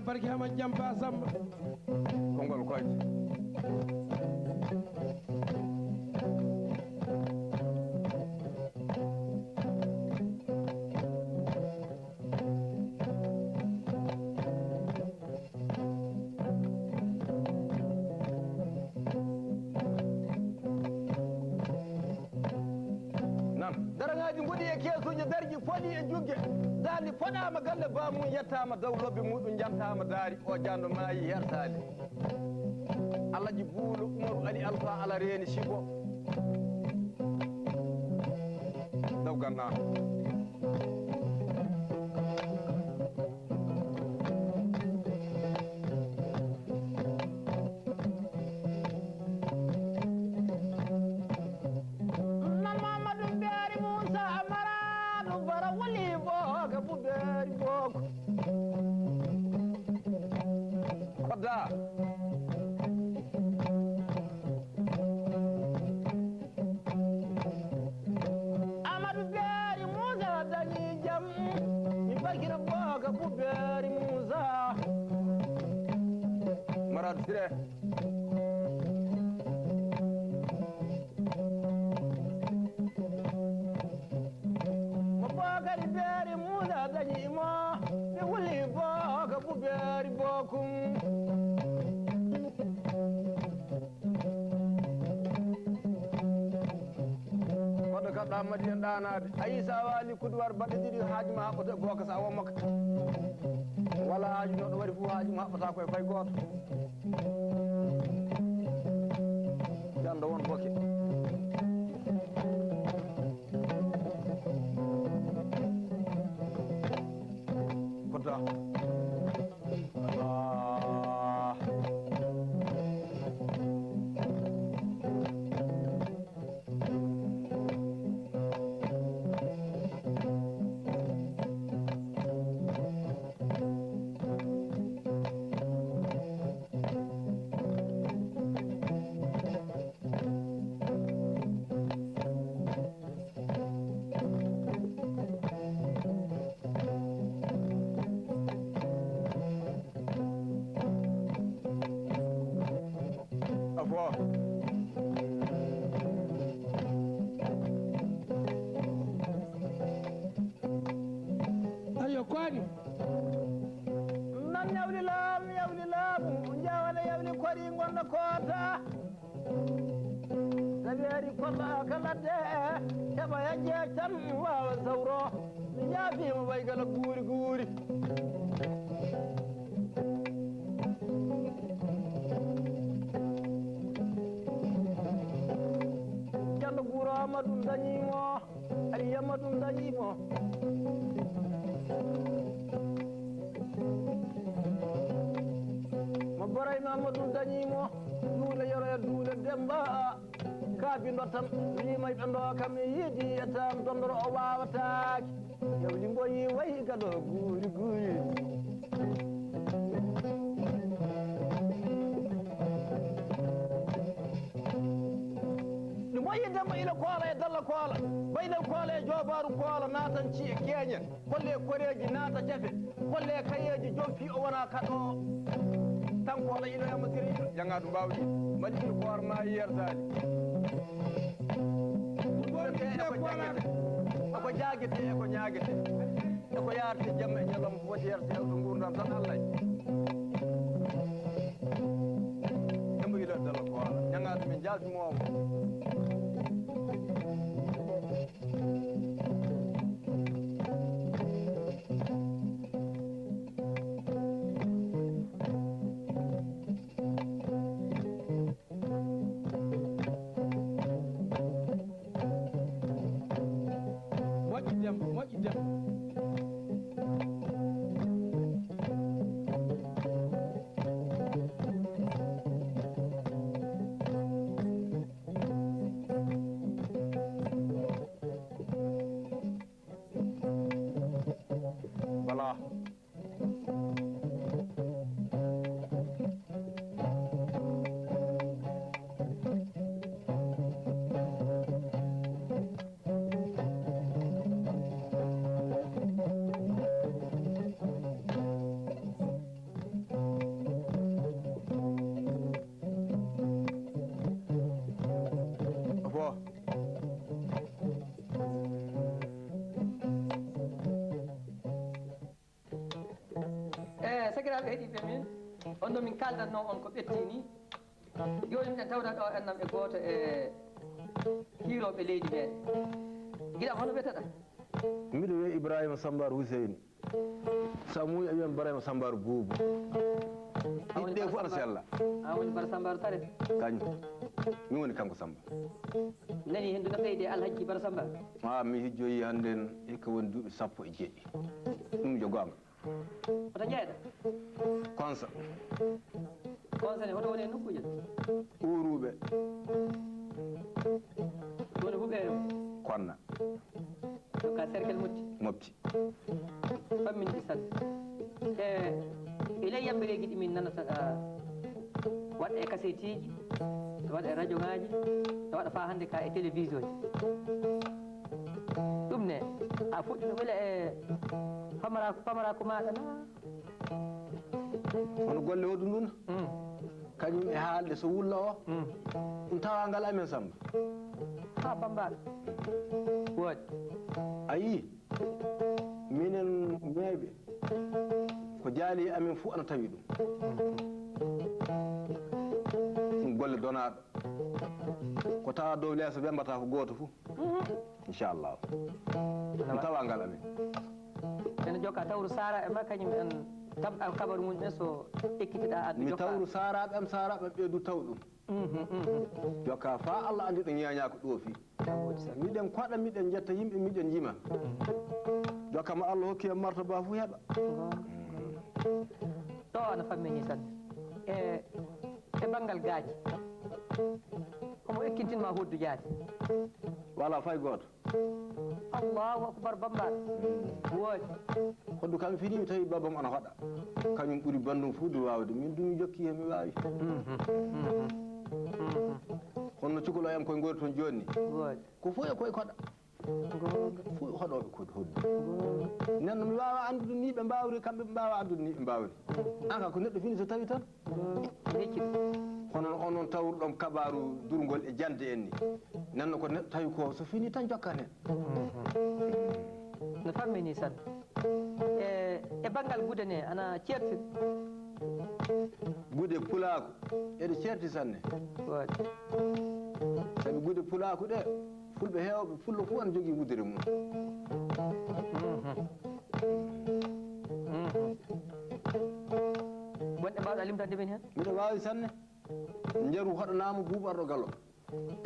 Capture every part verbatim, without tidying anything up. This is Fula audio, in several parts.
Barke Hama Jampa Samba. Konngol koyɗe. Nan. Daraŋaaji ngoɗi e keesuuji, darji foɗi e jugge. Daali foɗaama galle baamum, yettaama daw lobbe muɗum, njantaama daari. O jaando maayi hersaali. Alaji Buulo Umaru Ali Alfa Ala Reeni Sibo. Daw Gannaa. Nan Mamadu Beeri Muusa Amaraadu Bara wuli booga bu beeri boog. Kodda. Amadu Beeri Muusa dañi jam. Mi bakira booga bu Beeri Muusa. Marad Sire. Mo Bookari Beeri Muusa dañi mo, mi wuli booga bu beeri bookum. Koɗo kaɗɗa Madiyan ɗaanaade. A yii so a waali kuduwar baɗɗe ɗiɗi, haaju ma haɓɓoto e booka so a wommoka. Wala haaju no ɗo waɗi fof, haaju ma haɓɓata koye fay gooto. Jando won boke. Kota. Ah. Afo. Ayo, ko waɗi? Nan yawli laamu, yawli laamu, jawale yawli kori ngonɗo koota. Tawi ari kolla ka ladde, heɓa yajje tan waawa sawro. Mi jaabiima way gala guuri guuri. Jando guuro Amadou dañi mo. Aliyamma ɗum dañii mo. Mo Boray Mamma ɗum dañii mo. Duule Yoro e Duule Demba. Kaabi ndottan, riimay ɓe ndooka mi yiidi e tan dondoro o waawataake. Yawli mboyi wayi gado guuri guuri. Ɗi mboyi Demba ila Koola e Dalla Koola, Baynal Koola e Joobaaru Koola, naatan ci'e keeñen, kolle koreeji, naata jafe, kolle kayeeji, jom fii o wona kaɗo. Tan Koola ilo e Masiri ilo, jaŋaa ɗum mbaawdi, mali ilo koor ma yerdaali. Ɗum ɗo tee e ko jaŋete, e ko jaagete, e ko ñaagete. E ko yaarti jamma e ñalawma fof, yeru sewto nguurndam tan Allah. Embo ila dalla ko ala. Ñaŋaaɗo min jaltimo mo. Moƴƴi Demba, moƴƴi Demba. Heɗiiɓe min, on ɗo min kaaldatnoo on ko ɓetti nii. Jooni miɗen tawda ɗo ennam e gooto e hiirooɓe leydi meeɗen. Giɗam, hono wiyetaɗaa? Miɗo wiyee Ibrahima Sambar Huseyni. Sa muuyi a wiyan Ibrahima Sambar Buubu. Ɗiɗi ɗee fof ana sella. A woni Bara Sambar Tare? Kañum. Mi woni kanko Samba. Nani henndu no ɓeydi e Alhajji Bara Sambar? Haa mi hijjoyi hannden hikka woni duuɓi sappo e jeeɗiɗi. Ɗum jo goonga. Oto jeyɗo? Konsa. Konsa ne, hoto woni e nokkuuje? Uuruuɓe. Woni huɓeere mum? Konna. Ɗum ka cercle Motti? Motti. Famminti sanne. E, e ley yambireeji ɗi min nanata, ah, waɗa e kaseetiiji, waɗa e rajoŋaaji, waɗa faa hannde ka e télévision ji. Ɗum ne, a fuɗɗi ɗum ila e pamara-, pamaraaku maaɗa na? Hono golle hoɗum ɗum? Mm. Kañum e haalde so wulla o. Mm. Ɗum tawaangal amen Samba. Haa Bambaɗo. Woodi. A yii, minen meeɓe, ko jaali e amen fof ana tawi ɗum. Ɗum golle donaaɗo. Ko tawa dow leeso ɓe mbaɗata ko gooto fof. Mhm. Inchallah. Ɗum tawaangal amen. Ene jokka tawru Sara e ma kañum en tab-, al kabaru mum en so ekkitiɗa addu. Mi jokka. Tawru Saraɓe am, Saraɓe am ɓeydu taw ɗum. Mhm, mhm. Jokka fa Allah andi ɗo ñeeña ko ɗoofi. Miɗen koɗa, miɗen jetta yimɓe, miɗen njima. Mhm. Jokka mo Allah hokki en martaba fu heɓa. Ɗo ana fammini tan. E, e banngal gaaji. Homo ekkintin ma hoddu jaati. Wala fay gooto. Allahu akbar, Bamba. Woodi. Hoddu kam fini mi tawi babam ana hoɗa. Kañum ɓuri banndum fuu du waawde. Min du mi jokki he mi waawi. Mhm, mhm, mhm. Kono no cukaloo en koye ngori toon jooni ni. Woodi. Ko fof e koye koɗa. Goonga. Fof hoɗooɓe ko hoddu. Goonga. Nen no mi waawa anndude ni ɓe mbaawri, kamɓe ɓe mbaawa anndude ni ɓe mbaawri. An ka ko neɗɗo fini so tawi tan. Goonga. Hecci. Kono on noon tawruɗon kabaaru durngol e jande en ni. Nen no ko neɗɗo tawi ko so fini tan jokkan hen. Mhm. No fammini tan. E, e banngal gude ne, ana ceerti? Gude pulaaku, eɗe ceerti sanne. Waɗi. Sabi gude pulaaku ɗe, fulɓe heewɓe, fullo fof ana jogii wudere mum. Mhm. Mhm. Wonɗe mbaawɗa limtande min heen? Miɗo waawi sanne. Njaru hoɗanaama buuɓarɗo galo.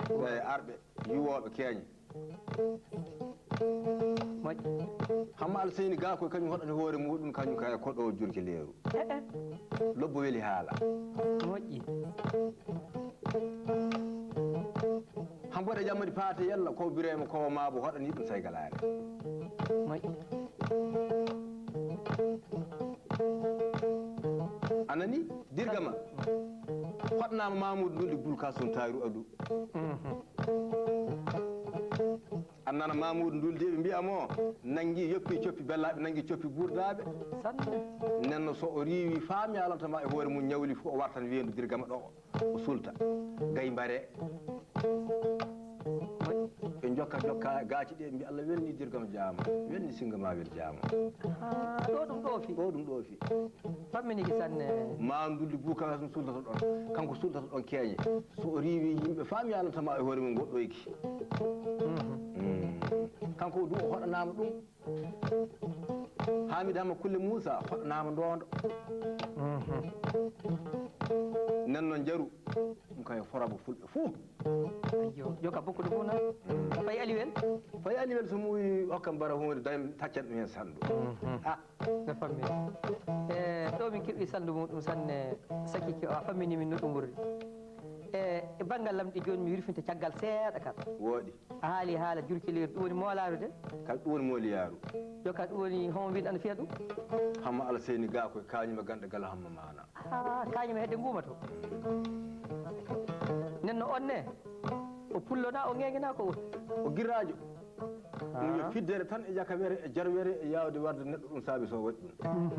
Ɓe arɓe, yuwooɓe keeñe. Moƴƴi. Hamma Alseyni Gaakoy kañum hoɗani hoore muɗum, kañum kay koɗo jurki leeru. Eh, eh. Lobbo weli haala. Moƴƴi. Hamboɗe jammadi paate yalla ko Birayma ko maabo hoɗani ɗum saygalaare. Moƴƴi. A nani? Dirgama. Hoɗanaama Mamoudou Ndulde Boulkassoum Tayrou Adou. Mhm. A nana Mamoudou Ndulde ɓe mbiya mo, nanngi yoppi coppi bellaaɓe, nanngi coppi guurdaaɓe. Sanne. Nenno so o riiwi, faami alanta ma e hoore mum, ñawli fof o wartan weendu Dirgama ɗo, o sulta. Gay mbare. Ɓe njokka, njokka gaaci ɗe, mbi Allah welni Dirgama jaama, welni Singa Mawel jaama. Ah, ɗo ɗum ɗoofi? Ɗo ɗum ɗoofi. Famminiki sanne. Ma Ndulde Buuka ɗum sultata ɗon. Kanko sultata ɗon keeñe. So o riiwi yimɓe faami alanta ma e hoore mum goɗɗoyki. Mhm. Mm. Kanko du o hoɗanaama ɗum. Hamid Hama Kulle Muusa hoɗanaama ndoondo. Mhm. Nen noon njaru. Ɗum kay foraba fulɓe fuu. Ayyo, joka bokkuɗo fof noon. Fayi Aliwel? Fayi Aliwel so muuyi hokkam bara huunde, dañ taccan ɗum heen sandu. Mhm. Ah. No fammi. E, ɗo min keɓi sandu muɗum sanne, sakike o a fammini min no ɗum wurri. E, e banngal lamɗi jooni mi wirfinta caggal seeɗa kam. Wooɗi. A haali haala jurki leydi, ɗum woni moolaaru de? Kadi ɗum woni mooliyaaru. Yo kadi ɗum woni homo win ana fiya ɗum? Hamma Alaseyni Gaakoy kañuma ganɗe gala hamma maana. Ah, kañuma hedde nguuma to. Nen no on ne? O pullo na, o ŋeeŋe na ko woni? O giraajo. Ɗum yo fiddere tan e ƴakawere e jarwere e yaawde warde neɗɗo, ɗum saabi so waɗi ɗum.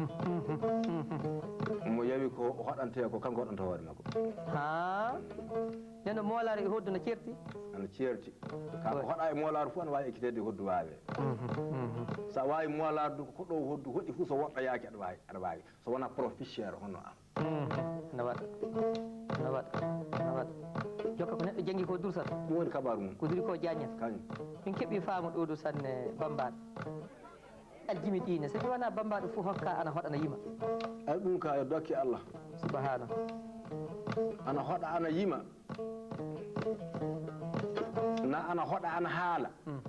Mo yawi ko o hoɗantee ko kanko hoɗanta hoore makko. Ha. Nden no moolaare e hoddu no ceerti? Ana ceerti. Ka ko hoɗa e moolaaru fof ana waawi ekkiteede e hoddu waawee. So a waawi moolaaru du ko ɗo hoddu hoɗi fof so woɗɗoyaaki aɗa waawi, aɗa waawi. So wonaa professeur hono am. Mhm. Na waɗa. Na waɗa. Na waɗa. Jokka ko neɗɗo janngi ko dursata. Ɗum woni kabaaru mum. Ko duri ko jaññata. Kañum. Min keɓi faamu ɗuuɗu sanne bambaɗo. Aljimi ɗiine. So mi wonaa bambaɗo fof hokka ana hoɗa ana yima. Ay ɗum ka yo dokke Allah. Subhana. Ana hoɗa ana yima. Na ana hoɗa ana haala. Mm.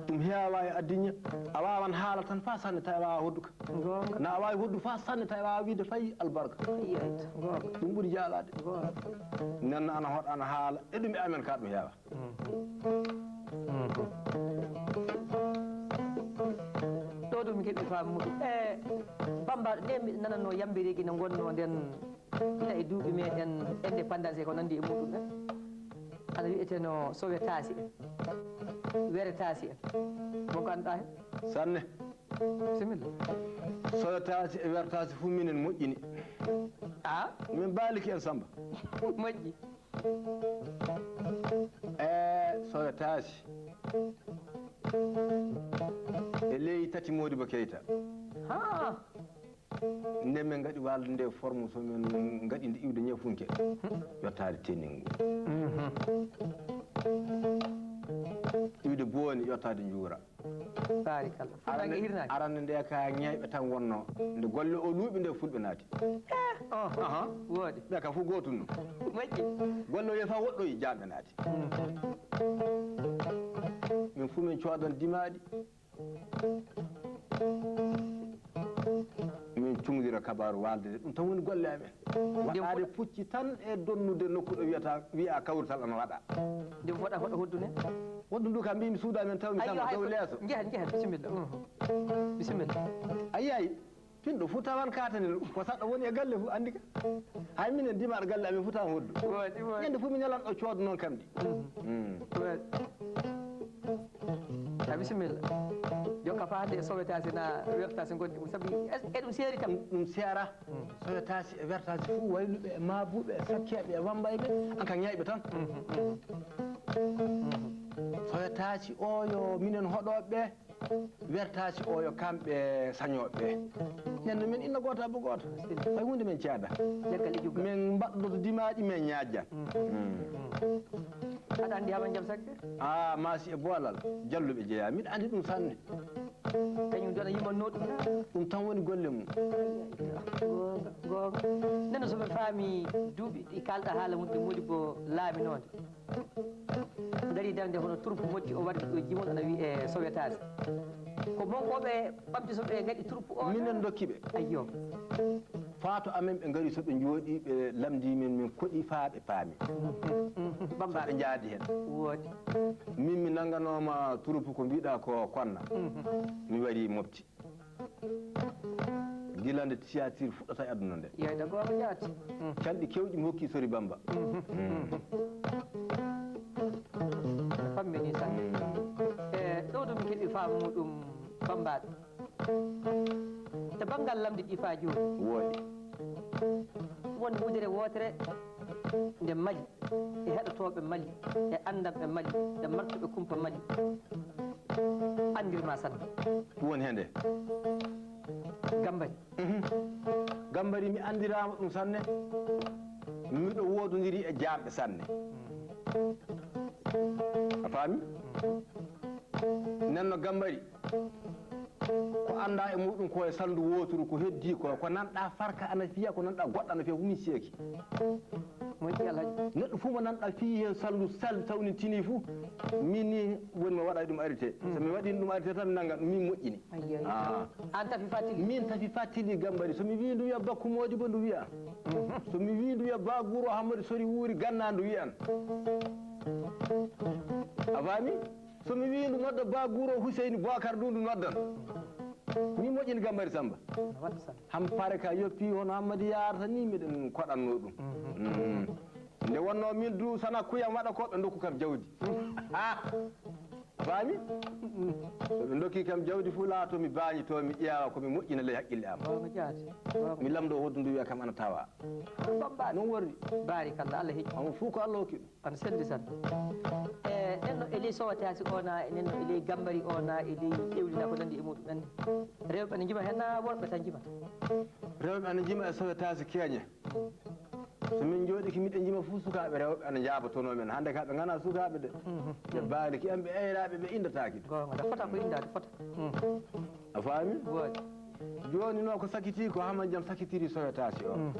Ɗum heewa e addinya. A waawan haala tan faa sanne tawi a waawa hoddu ka. Goonga. Na a waawi hoddu faa sanne tawi a waawa wiide fay albarka. Yeyta. Goonga. Ɗum ɓuri jaalaade. Goonga. Nden na ana hoɗa ana haala. E ɗum e amen ka ɗum heewa. Mhm. Mhm. Ɗo ɗum mi keɓi faamu muɗum. E bambaɗo nde mi nananno yambireeji ne ngonno nden. Ina e duuɓi meɗen indépendance e ko nanndi e muɗum en. Ana wiyeteno Sowetaasi en, Weretaasi en. Mo ganduɗa hen? Sanne. Bisimilla. Sowetaasi e Weretaasi fof minen moƴƴini. A? Min baaliki en Samba. Moƴƴi. E Sowetaasi. E ley tati Modibo Keita. Ha. Nde min ngaɗi waalde nde forme so min ngaɗi nde iwde ñefunke, yottaade teningu. Mhm. Iwde booni, yottaade njuura. Barikalla. Arande, arande nde ka ñayɓe tan wonno. Nde golle o luuɓi nde fulɓe naati. Eh, oh, aha. Wooɗi. Ɓe ka fof gootum no. Moƴƴi. Golle o yefa woɗɗoyi jaamɓe naati. Mhm. Min fof min coodan dimaaɗi. Min cumdira kabaaru waalde nde, ɗum tan woni golle amen. Waɗaade pucci tan e donnude nokku ɗo wiyata, wiya kawrital ana waɗa. Nde foɗa hoɗa hoddu ne? Hoddu ndu kam mbimi suuda men taw mi tan dow leeso. Njehat, njehat, bisimilla. Mhm. Bisimilla. A yiyayi? Pinɗo fof tawan katane ɗum. Ko saɗɗo woni e galle fof anndi ka. Hay minen dimaɗo galle amen fof tawan hoddu. Waɗi, waɗi. Ñande fof mi ñalan ɗo cooda noon kam ɗi. Mm. Waɗi. A bisimilla. Jokka faade e Sowetaasi na Wertaasi ngonɗi mum. Sabu e, e ɗum seeri kam. Ɗum, ɗum seera. Mm. Sowetaasi e Wertaasi fof wayluɓe e maabuɓe e sakkeeɓe e wambayɓe. An kan ñayɓe tan. Mhm, mhm. Mhm. Sowetaasi o yo minen hoɗooɓe ɓe. Wertaasi o yo kamɓe sañooɓe ɓe. Nen no men inna gooto abba gooto. Hay huunde men ceeda. Leggal e juggal. Men mbaɗdoto dimaaɗi men ñaajjan. Mm. Mm. Aɗa anndi haɓa jam sakde? A maasi e boolal. Jalluɓe jeyaa. Miɗa anndi ɗum sanne. Kañum dona yimanno ɗum na? Ɗum tan woni golle mum. Goonga, goonga. Nen no so ɓe faami duuɓi ɗi kaalɗa haala mum ɗi Modibo laaminoonde. Ngari darnde hono turpu moƴƴi o warti ɗo jimol ana wiyee Sowetaasi. Ko mon ko ɓe ɓamti so ɓe ngaɗi turpu o? Minen ndokki ɓe. Ayyo. Faato amen ɓe ngari so ɓe njooɗi ɓe lamndi min, min koɗi faa ɓe paami. Bambaɗo. So ɓe njaadi hen. Wooɗi. Min mi nannganooma turpu ko mbiɗa ko konna. Mhm. Mi wari mofti. Gila nde théâtre fuɗɗata e aduna nde. Yeyda goonga jaati. Mm. Calɗi kewɗi mi hokki Sori Bamba. Mhm. Mm. Fammi ni tan. Mm. E ɗo ɗum keɓi faamu muɗum Bambaɗo. E banngal lamndi ɗi faa jooni. Wooɗi. Won wudere wootere nde Mali. E heɗotooɓe Mali, e anndanɓe Mali, e martuɓe kumpa Mali, anndirma sanne. Ɗum woni heen de. Gambari. Mhm. Gambari, mi anndiraama ɗum sanne. Miɗo woodondiri e jaamɓe sanne. A faami? Nenno Gambari. Ko annda e muɗum ko e salndu wooturu, ko heddii ko, ko nanɗa farka ana fiya, ko nanɗa goɗɗo ana fiya, ko min seeki. Moƴƴi Alhaji. Neɗɗo fof mo nanɗa fii heen salndu sal tawnintini fof, min ni woni mo waɗa ɗum arrêté. Mm. So mi waɗi ɗum arrêté tan mi nannga ɗum, min moƴƴini. Ayyo, ayyo. Ah. An tafi fatili. Min tafi fatili Gambari. So mi wii ndu wiya Bakku Modibo ndu wiya. Mhm. So mi wii ndu wiya Ba Guuro Hammadi Sori wuuri ganna ndu wiyan. A faami? So mi wii ndu nodda Ba Guuro Huseyni Bookar ndu, ndu noddan. Mi moƴƴini Gambari Samba. No waɗi Samba? Ham pare ka yoppi hono Hammadi yaarata ni miɗen koɗanno ɗum. Mhm. Mm. Nde wonno min du sana kuyam waɗa ko ɓe ndokku kam jawdi. Ha! A faami? So ɓe ndokki kam jawdi fuu, laatoo mi baañitoo, mi ƴeewa ko mi moƴƴina ley haqqille am. Goonga jaati. Goonga. Mi lamndoo hoɗdu ndu, wiya kam ana tawaa. Bambaɗo. Noon worri. Baarikalla, Allah heƴi. Omo fuu ko Allah hokki ɗum. Ana selli tan. E nenno e ley Sowetaasi o na, e nenno e ley Gambari o na, e ley Ewlina ko nanndi e muɗum en. Rewɓe ana njima heen na worɓe tan njima? Rewɓe ana njima e Sowetaasi keeñe. So min njooɗike, miɗen njima fuu sukaaɓe rewɓe ana njaabotonoo men. Hannde ka ɓe nganaa sukaaɓe de. Ɓe baalike am, ɓe eyraaɓe, ɓe inndataake de. Goonga, ɗa fota ko inndaade, fota. A faami? Gooƴa. Jooni noon ko sakitii ko, Hamadi Jam sakitiri Sowetaasi o.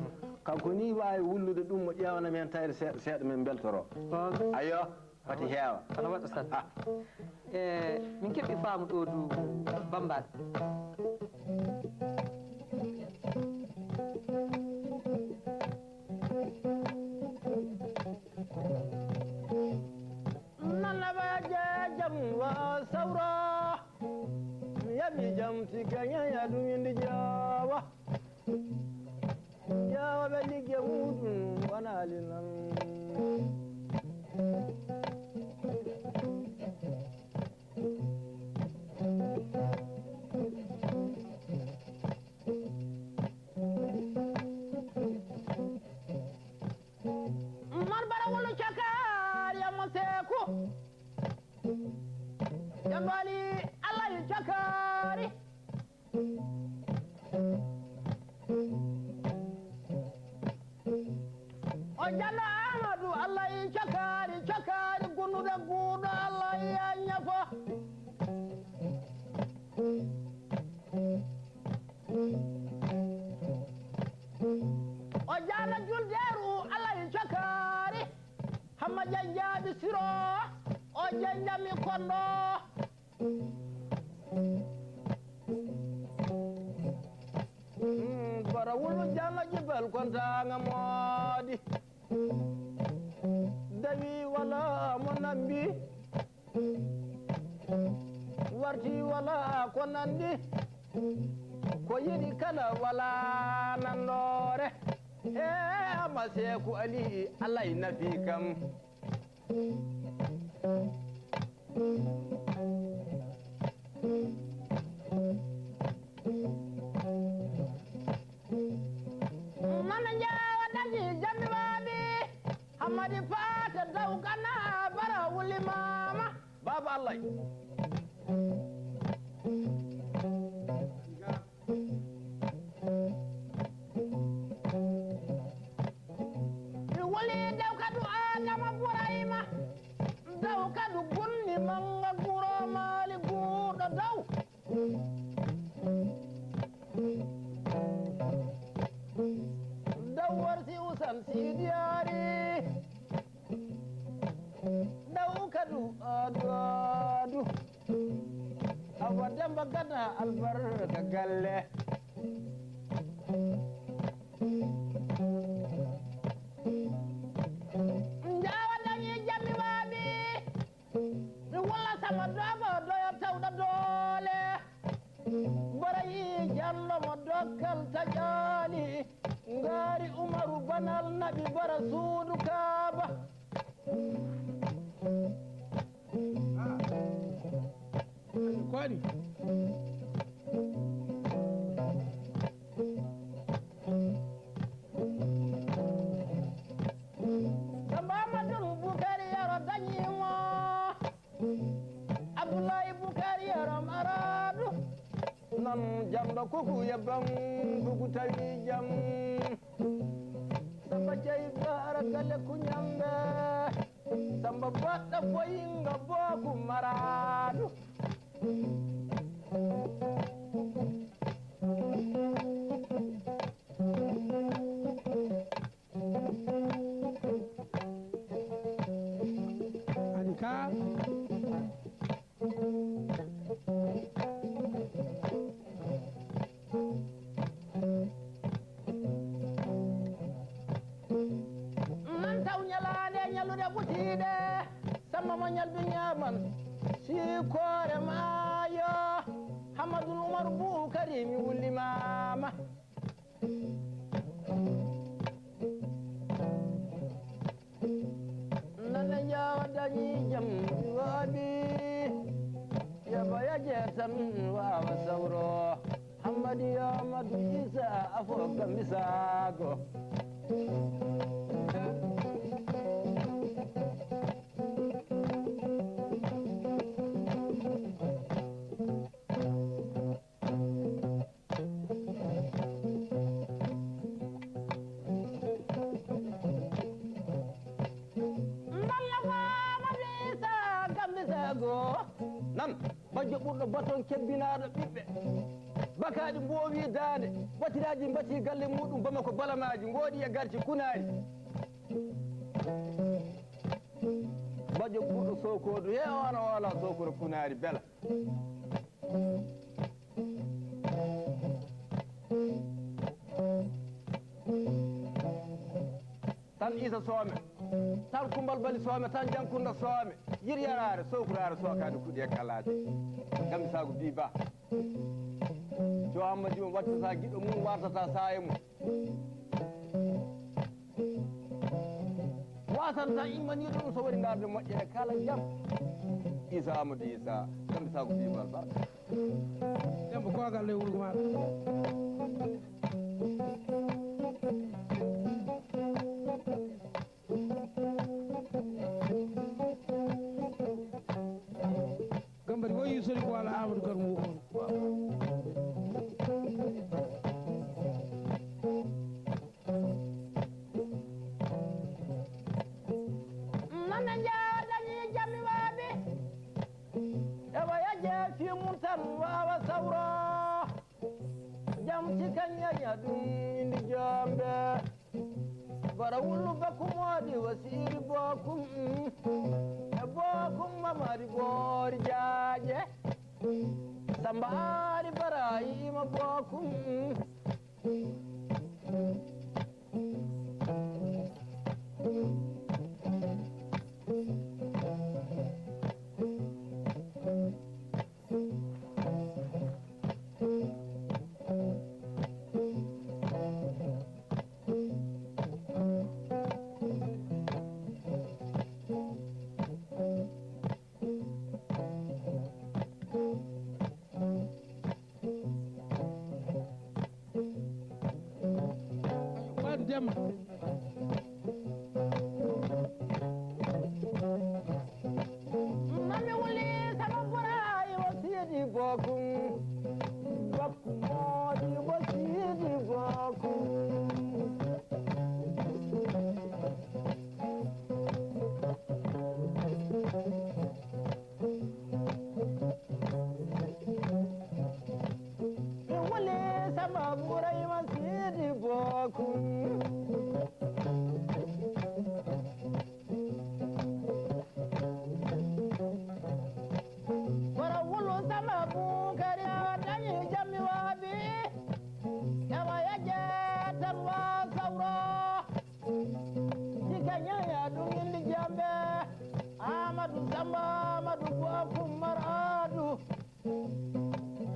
Kanko nii waawi wullude ɗum, mo ƴeewana men tayre seeɗa seeɗa, min mbeltoroo. Goonga. Ayo, fati heewa. Ana waɗa tan. Ah. E, min keɓi faamu ɗo du Bambaɗo. Nana ba jam wa sauro. Yabi jam ti ganya ya dum indi jawa. Jawa be ligge muɗum wanaali nan. Marbara wulu cakari ya maseku. Jambali Allah yi cakari. O jalla Ahmadu Allah yi cakari, cakari gunude gudo Allah yi anyafa. O jana julderu Allah yi cakari. Hamma janjabi siro. O janjami kondo. Mm, bara wulu jana jibal konta nga modi. Dawi wala mo nambi. Warti wala ko nandi. Ko yiɗi kala wala nandoore. E ama seku ali alay nafi kam. Mana njawa daji jammi wabi. Hamadi fata daw kana bara wuli mama. Baba Allah. Mi wuli daw kadu Adama Burayma. Daw kadu gunni manga guro mali gudo daw. Daw warti usan sidiyari. Daw kadu adu adu. Awa demba gana albarka galle. Njawa dañi jammi wabi. Mi walla sama dogo doya tawda dole. Bara yi jallo mo dokkal taƴaali. Ngaari Umaru banal naɓi bara suudu Kaaba. Koɗi. Samba Amadou Bukari Yero dañi mo. Abdoulaye Bukari Yero Maradu. Non jamɗo kuku yebbam kuku tawi jam. Samba Jey Bara Gale Kuñambe. Samba baɗɗo boyinga boku Maradu. Ani ka. Nan taw ñalaande ñalude ɓutiiɗe. Samma mo ñaldu ñaaman. Sikoore maayo. Hamadul Umar Bukari mi wulli mama. Nana njawa dañi jam mi waabi. Ago. Mballa faama Iisa Gambisago. Nan, bajjo ɓurɗo baton kebbinaaɗo ɓiɓɓe. Bakaaɗi mboowi daande, batiraaji mbatii galle muuɗum Bamako balamaaji, ngooɗi e garci kunaari. Bajjo ɓurɗo sookoodu, he o ana oola sookoro kunaari bela. Tan Iisa Soome, tan Kumbal Bali Soome, tan Jankurna Soome, yir yaraare, sokuraare, sookaade kuɗi e kalaaje. Gambisago bii ba. Jo Ammadi on wattata giɗo mum, wartata saaye mum. Wasanta immaniiɗo ɗum so waɗi ndaarde moƴƴere kala jam. Iisa Amadou Iisa, Gambisago bii ba albarka. Demba, ko Alla e wuro maaɗa. Gambari o yi sori ko Alla Amadou Garmo o. Nana njaadañi jammi waaɓe. Ewa yajje fii mum tan waawa sawro. Jam si kaññaña ɗum indi jombe. Bara wullu bakku moodi wasiiri bookum. E bookum mamari boori jaaje. Samba aari bara yiima bookum. Mami wuli sama bora iwo sidi bokum. Bokum modi iwo sidi bokum. Wuli sama burai masidi bokum. Bara wulu sama bukari a dañi jammi wabi. Yawa yaje tan wa sauro. Jika ñaya ɗum indi jambe. Amadu Samba, Amadu Bokum Maradu.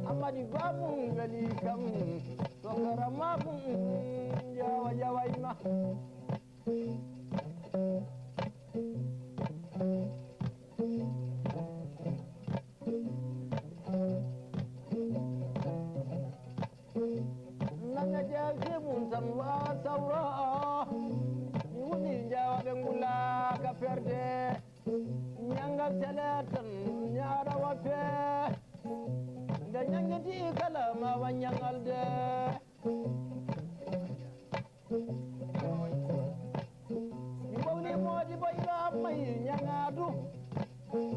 Amadi Babum weli kam. Tokara mabum jawa jawa ima. Nanga jawdi mum tan wa sawra. Mi woni jawaaɓe ngulaaka perde. Ñanngal tele tan ñaara wa pe. Nde ñanngiti kala ma wa ñanngal de. Mi ɓawni moodi boyɗo amma yi ñaŋaadu.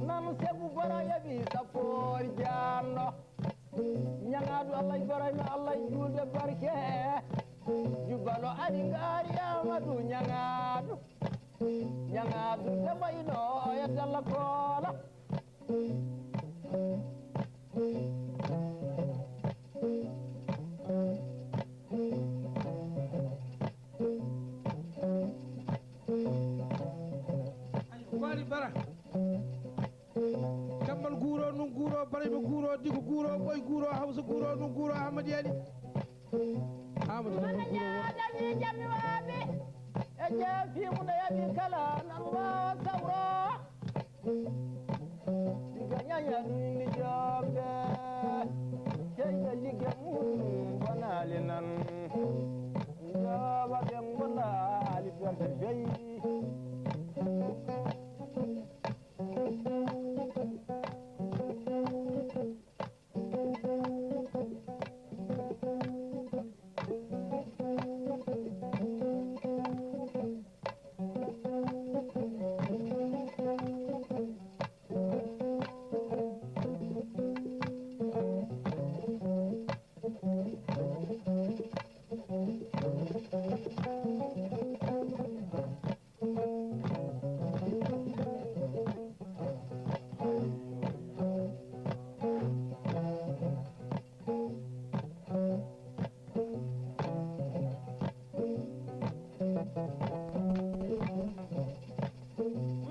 Nan segu bora yaɓi sappoori jaanɗo. Ñaŋaadu Allah Ibrahima Allah juulde barke. Jubbalo ari ngaari Amadu ñaŋaadu. Ñaŋaadu de ɓayno e dalla koola. Waali bara. Kammal guuro, nun guuro, barayma guuro, digo guuro, ɓoy guuro, hawsa guuro, nun guuro, Ahmad Yani. Ahmad Yani guuro. Mana ñaadañi jammi waaɓe. E jeefi mum no yaɓi kala nan waawa sawro. Diga ñaña ɗum ni jombe. Ceyɗo ligge mum bonali nan. Jooba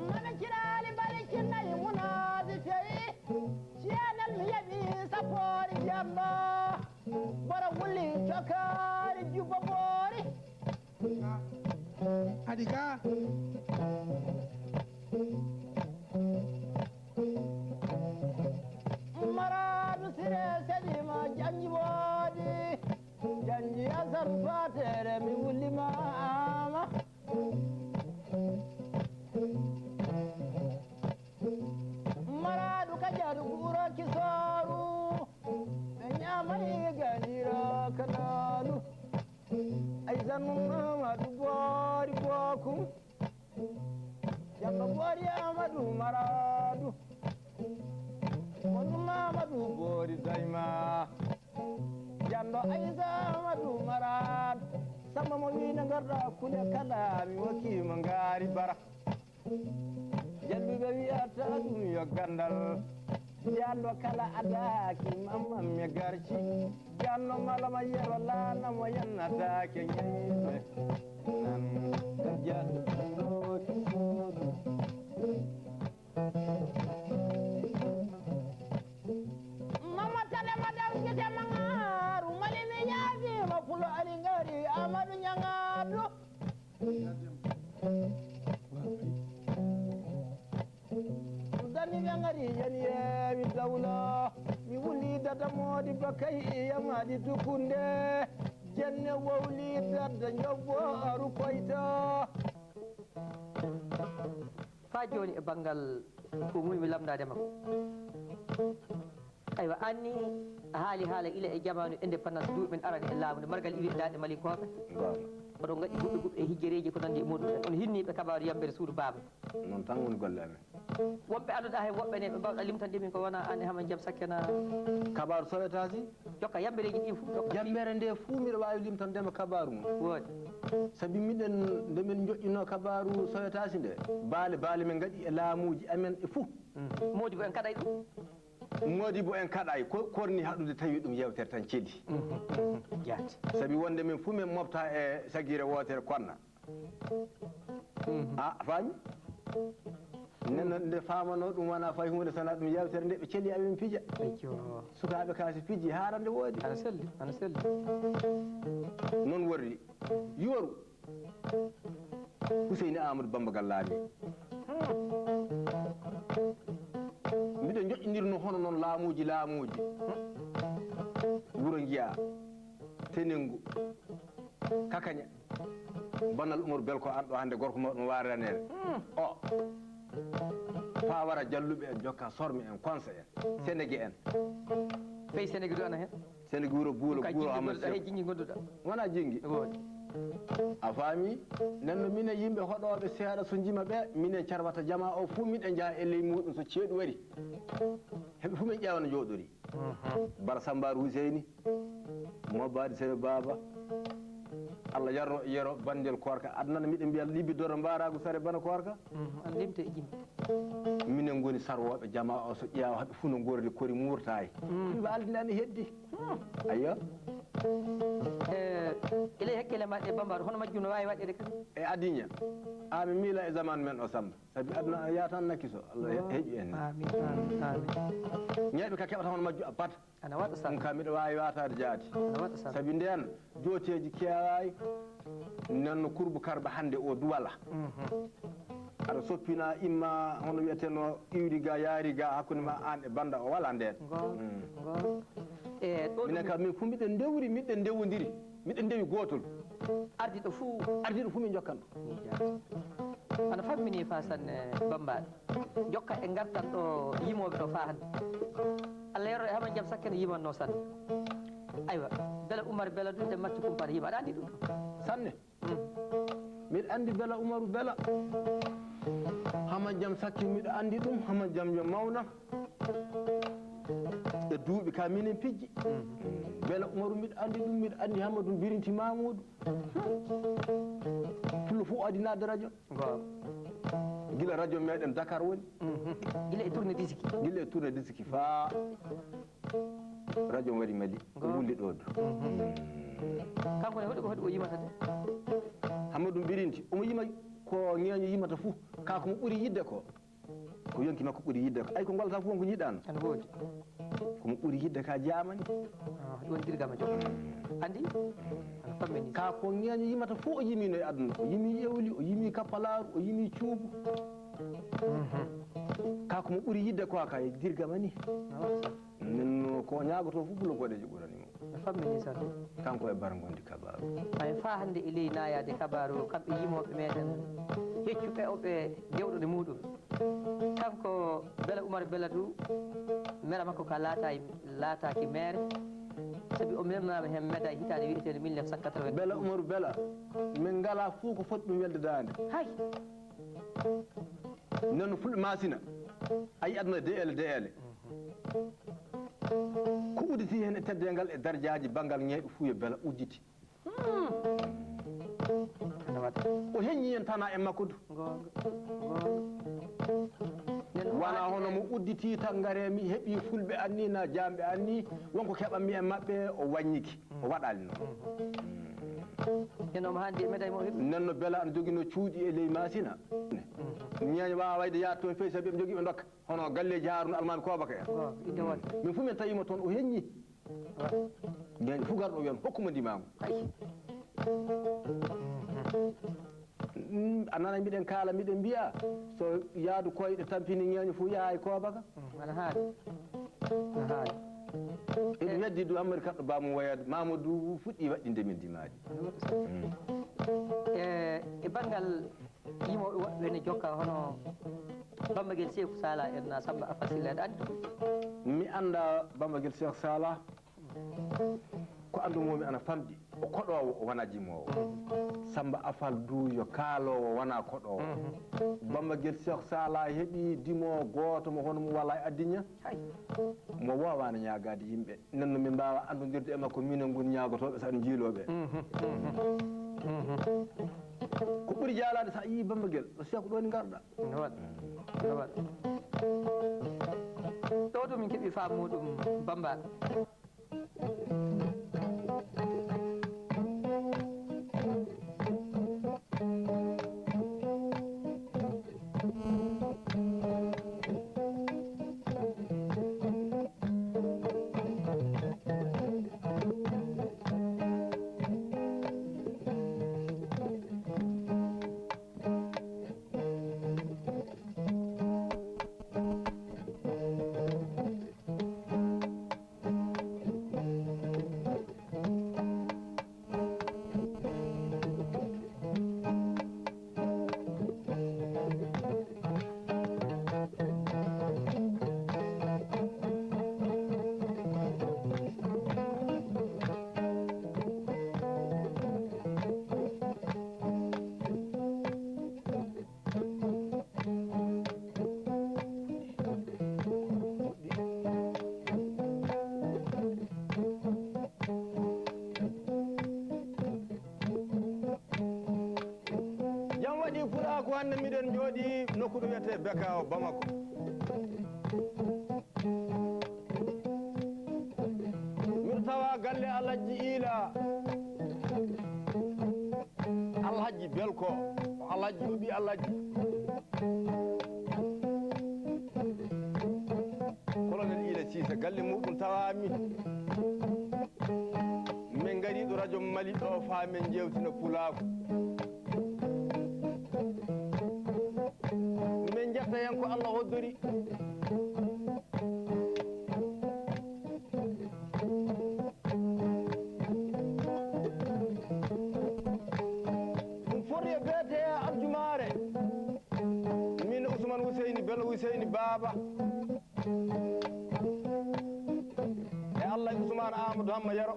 Mami Ciraali Bari Cinnayi Munaadi Feyi, Ciyanel mi yeɓi sappoori Demba, Boro Wuli Cokkaari Jubbo Boori. Adi ka. Maraadu Sire Selima Janji Boodi, Janji Asan Fatere mi wulima ama. Maraadu Kajaadu Guuro Kisooru, ɓe ñaamay gandiiro kanaanu. Ay Zanu Mamadu Boori Bookum, Jamma Boori Amadu Maraadu, Monu Mamadu Boori Zayma, Jando Aysa Amadu Maraadu, Samba mo wiina ngarda kule kala mi wokki mo ngaari bara. Jalluɓe wiyata ɗum yo gandal. Jando kala adaaki mamman mi garci. Jando malama yero lana mo yannataake ñayɓe. Nan jando ɗoki suudu. Mama tale ma daw gite mangaru mali mi ñaagi ma pulo ali ngari amadu ñangadu. Dani ɓe ngari yani yewi dawla. Mi wuli dada modi bakay yamadi tukunde. Jenne wowli dada jobbo aru koyta. Fa jooni e banngal ko muuymi lamndaade ma ko. Aywa, aan ni a haali haala ila e jamaanu indépendance, duuɓi men arani e laamu nde margal iwi e daaɗe malinkooɓe. Oɗon ngaɗi guɓɓe guɓɓe e hijjereeji ko nanndi e muɗum en. On hinniiɓe kabaaru yammbere suudu baaba. Noon tan woni golle amen. Wonɓe annduɗaa heen woɓɓe ne ɓe mbaawɗa limtande min ko wonaa aan e Haman Jam Sakke na. Kabaaru Sowetaasi. Jokka yambereeji ɗi fof jokka. Yambere nde fuu miɗo waawi limtande ma kabaaru mum. Woodi. Sabi miɗen nde min njoƴƴinoo kabaaru Sowetaasi nde, baale baale min ngaɗi e laamuuji amen e fuu. Moodi ko en kaɗay ɗum. Moodi bo en kaɗay ko korni haɗude tawi ɗum yewtere tan celi. Jaati. Sabi wonde min fuu min mofta e sagire wootere konna. A faami? Nenno nde faamano ɗum wona fay huunde sona ɗum yewtere nde ɓe celi amin pija. Ayyo. Sukaaɓe kaasi piji haarande woodi. Ana selli, ana selli. Noon worri. Yooru. Huseyni Amadou Bamba Gallaani. Mbiɗo joƴƴindirno hono noon laamuuji laamuuji. Wuro Njiya, Tenengu, Kakaña, Banal Umaru Belko an ɗo hannde gorko mawɗo mo waaraneede. O. Faa wara jalluɓe en jokka sorme en konsa en. Senege en. Fey Senege du ana heen. Senege wuro buulo Ka buuro jingi Amadou gonɗuɗa he Seck. Jingi gonɗuɗa. Wona jingi. Woodi. A faami? Nenno minen yimɓe hoɗooɓe seeɗa so njima ɓe, minen carwata jamaa o fuu miɗen njaha e ley muuɗum so ceeɗu wari. Heɓe fuu min ƴeewa no njooɗori. Bara Sambaaru Huseyni, Mobbaadi Sene Baaba, Allah yarno yero banndel koorka. Aduna no miɗen mbiya libbi doro mbaaraagu sare bana koorka. An limte e jimmi. Minen ngoni sarwooɓe jamaa o so ƴeewa haɓe fuu no ngorri kori muurtaay. Ɗum ɓe aldinani heddi. Ayyo. E ila hakkille ma ɗe bambaɗo hono majjum no waawi waɗede kan. E adinya. Ami miila e zaman men o Samba. Sabi aduna a yaatan nakki so Allah heƴi en. Amin, amin, amin. Ñeeɓe ka keɓata hono majju a bata. Ana waɗa Ɗum sara. ka miɗo waawi waataade jaati. Ana waɗa sara. Sabi ndeen jooteeji keewaayi. Nenno kurbu karba hannde o duwala. Aɗa soppina imma hono wiyeteno iwri ga yaari ga hakkunde ma aan e bannda o wala ndeen. Ngoo, ngoo. E ɗo Minen kam min fuu miɗen ndewri, miɗen ndewondiri. Miɗen ndewi gootol. Ardiɗo fuu. Ardiɗo fuu min njokkan ɗum. Ana fammini fa sanne bambaɗo. Jokka e ngartan ɗo yimooɓe ɗo fa hannde. Allah yero e Haman Jam Sakke no yimanno sanne. Aywa, Bela Umar Bela ɗum e Maccu Kumpar yima. Aɗa anndi ɗum? Sanne. Miɗo anndi Bela Umaru Bela. Haman Jam Sakke miɗo anndi ɗum. Haman Jam yo mawna. E duuɓi ka minen pijji. Bela Umaru miɗo anndi ɗum, miɗo anndi Hamadu Birinti Mamuudu. Pullo fof adinaade radio. Ngoo. Gila radio meɗen Dakar woni. Gila e tourne disiki. Gila e tourne disiki fa radio waɗi Mali. Wulli ɗo du. Kanko ne hoɗi ko hoɗi o yimata de. Hammadou Birinti, omo yima ko ŋeeño yimata fuu. Kaa ko mo ɓuri yiɗde ko, ko yonki makko ɓuri yiɗde ko. Ay ko gollata fuu won ko ñiiɗaano. Ana woodi. Ko mo ɓuri yiɗde ka jaamani. Ah, ɗum woni Dirgama Joop. Anndi? Ana fammini. Kaa ko ŋeeño yimata fuu o yimiino e aduna. O yimi ƴewli, o yimi kappalaaru, o yimi cuubu. Mhm. Kaa ko mo ɓuri yiɗde ko ka e Dirgama ni. Awa. Nden no ko o ñaagotoo fof, Pullo Boɗeejo ɓurani mo. No fammini sano. Kanko e Bara Ngondi Kabaaru. Ay faa hannde e ley naayaade kabaaru, kamɓe yimooɓe meeɗen, heccuɓe o ɓe dewɗo ne muuɗum. Kanko Bela Umar Bela du, mera makko ka laataay-, laataaki meere, sabi o mernaama heen meeɗa e hitaande wiyeteende mille neuf cent quatre-vingt. Bela Umaru Bela, min ngalaa fof ko foti ɗum weldedaande. Hay! Nden no Fulɓe Maasina, a yii aduna de'ele de'ele. Ko udditi heen e teddeengal e darjaaji banngal ñeeɓe fuu yo Bela udditi. Hmm. Ana waɗa. O heññi heen tanaa e makko du. Goonga. Goonga. Nden o Wonaa waɗi hono ɓe mo udditi tan ngaree mi heɓii Fulɓe anni na jaamɓe anni, won ko keɓan mi e maɓɓe, o waññiki. O waɗaali noon. Nden omo haandi e meeɗa e mo heɓi. Nden no Bela ana joginoo cuuɗi e ley Maasina. Ñeeño waawaa wayde yaade toon fey sabi eɓe njogii ɓe ndokka. Hono galleeji Haaruna Almaami Koobaka en. Waaw, inde woɗɓe. Min fof min tawiima toon o heññi. Waaw. Ñeeño fof garɗo o wiyan, "Hokku mo ndimaangu." Ay. Mm, a nana miɗen kaala, miɗen mbiya, so yaadu koyɗe tampini ñeeño fof yaha e Koobaka. Mm, ana haali. Ana haali. Eɗum heddi du Ammari Kaɗɗo Ba mo woyaade, Mamadou fuɗɗi waɗɗinde min ndimaaji. Ana waɗi sabu. Mm. E, e banngal yimooɓe woɓɓe ne jokka hono Bambagel Seeku Sala en na Samba Afa Silla en, anndi ɗum? Mi annda Bambagel Seeku Sala. Ko anndu-mi mo mi ana famɗi. O koɗoowo, o wonaa jimoowo. Samba Afal du yo kaaloowo, wonaa koɗoowo. Mhm. Bambagel Seeku Sala heɓi dimoowo gooto mo hono mum walaa e addinya. Hay. Mo waawaano ñaagaade yimɓe. Nden no min mbaawa anndondirde e makko, minen ngoni ñaagotooɓe, so aɗa jiiloo ɓe. Mhm, mhm, mhm. Ko ɓuri jaalaade, so a yii Bambagel, no Seeku ɗo ni ngarɗa. No waɗa, no waɗa. Ɗo ɗum min keɓi faamu muɗum Bamba. Jam waɗi pulaaku, hannde miɗen njooɗii nokku ɗo wiyetee Bekaw, Bamako. Miɗo tawa galle Alhaji Iila, Alhaji Belko, o Alhaji, o ɓii Alhaji. Colonel Iila Siise, galle muɗum tawaami. Min ngarii ɗo radio Mali ɗo faa min njeewtina pulaaku. Min njetta heen ko Allah hoddori. Ɗum foti e beete e aljumaare. Min Ousmane Ousseyni, Bello Ousseyni Baaba. E Allah e Ousmane Amadou Hamma Yero.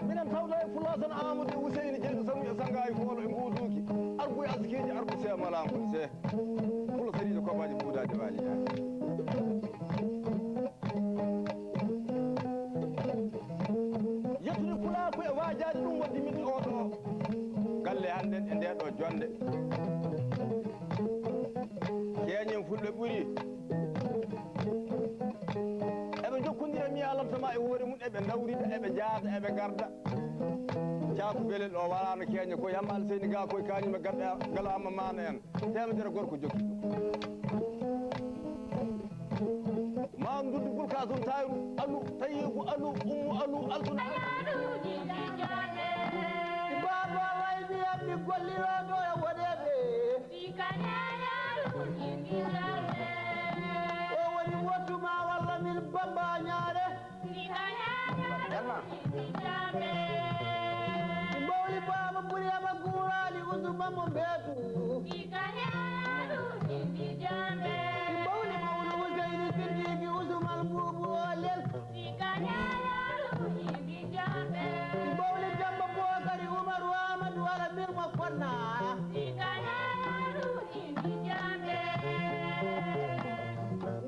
Minen tawda e Fulasan Amadou e Ousseyni Jeeɗo Sanu e Sangaayi Foolo e Mbuuduuki. Argu e askiiji, argu seemalaango, see. Fulo sariijo kobaaji buudaaji waali yaade. Yettude pulaaku e waajaade ɗum waddi min oɗo galle hannden e ndee ɗo jonnde. Keeñen fulɓe ɓuri. Ɓe ndawrida, eɓe njaada, eɓe ngarda. Caaku belel o walaano keeña, ko Yamma Alseyni ga, koye kañum e Garɗa Galo Amma Maana en. Teemedere gorko jokki ɗum. Maam Dudu Bulkasum Tayru, Alu, Tayibu Alu, Ummu Alu, Altuna Alu. Baaba Waydi am mi gollirooɗo e woɗeeɓe. O woni wottu ma walla min Bamba Ñaare. Mbawli Baaba Buriyama Guuraali Usu Mammo Mbeetu. Mbawli Mawlu Huseyni Siddiiki Usu Mal Mbuubu Oolel. Mbawli Demba Bookari Umaru Amadu Ala Birma Konna.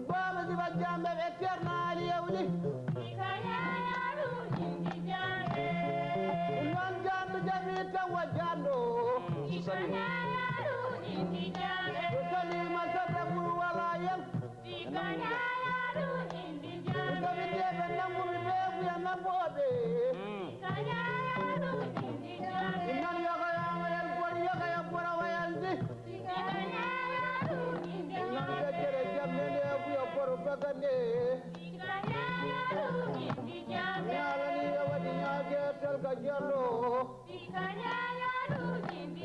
Baaba Siba Jambe ɓe Ceerno Ali Yawli. Noon jaandu jaɓi tan wa jaandu. Salima. Salima Sadda Buru wala yel. Sabi deɓe nanguɓe ɓe buya nangooɓe. Nan yogoyama yel bor yogoya boro wayalde. Nan feccere jamne nde buya boro bagande. Ñaalani ɓe waɗi ñaage talka jallo.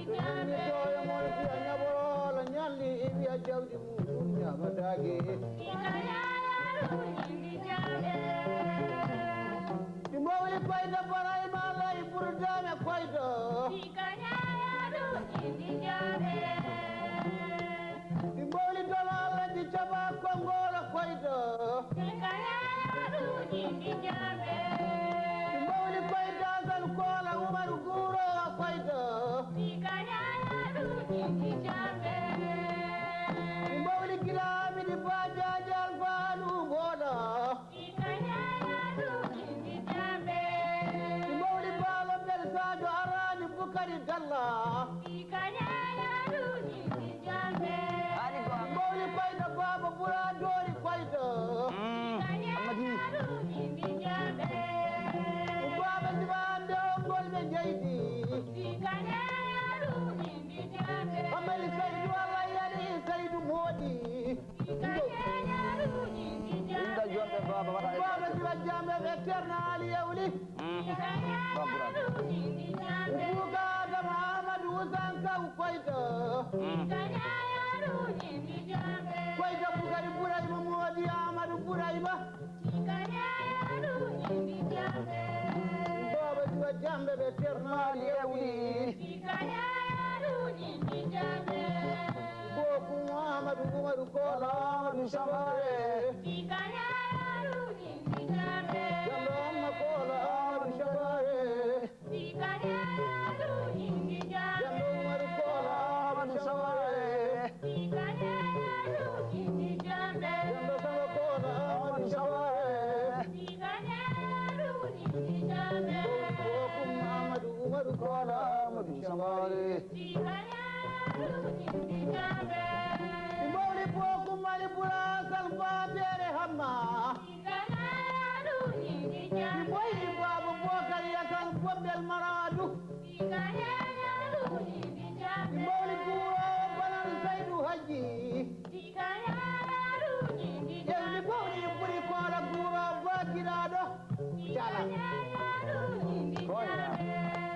Ñaami toye mon fiya ñaɓoroola ñalli wiya jawdi muɗum ñamataake. Ɗi mbowli koydo Barayma Lay Burdaame koydo. Ɗi mbowli dolo Allah ɗi caɓa Konngoola koydo. Ɗi mbowli koydo Asan Koola Umaru Guuroowo koydo. Ɗi mbowli gila Amidi Baa Jaaji Alfaalu Mbooɗo. Ɗi mbowli Baalo Mbel Saajo Araani Bukari Dalla. Mbowli koyɗo Baaba Bura Doori koyɗo. Baaba Siba Ande on ngol ɓe jeydi. Amari Saydu Allah yani Saydu Moodi. Inda jonɗe Baaba waɗa e Baaba Siba Jambe ɓe Ceerno Ali Yawli. Babura. Buka Adama Amadou Ousmane Sow koyto. Koyto Bukari Burayma Moodi Amadou Burayma. Baaba Siba Jambe ɓe Ceerno Ali Yawli. Bokum Amadou Umaru Koola Amadou Samare. Jando Amma Koola Amadou Samare. Jando Umaru Koola Amadou Samare. Jando Samba Koola Amadou Samare. Bokum Amadou Umaru Koola Amadou Samare. Mbowli bokum mali bura sal batere hamma. Mboyi Baaba Bokar Yakan Bombel Maradu. Mbowli Guuro Banal Saydu Hajji. Ƴewdi mbowli buri Koola Guuro Bakiraɗo. Cala.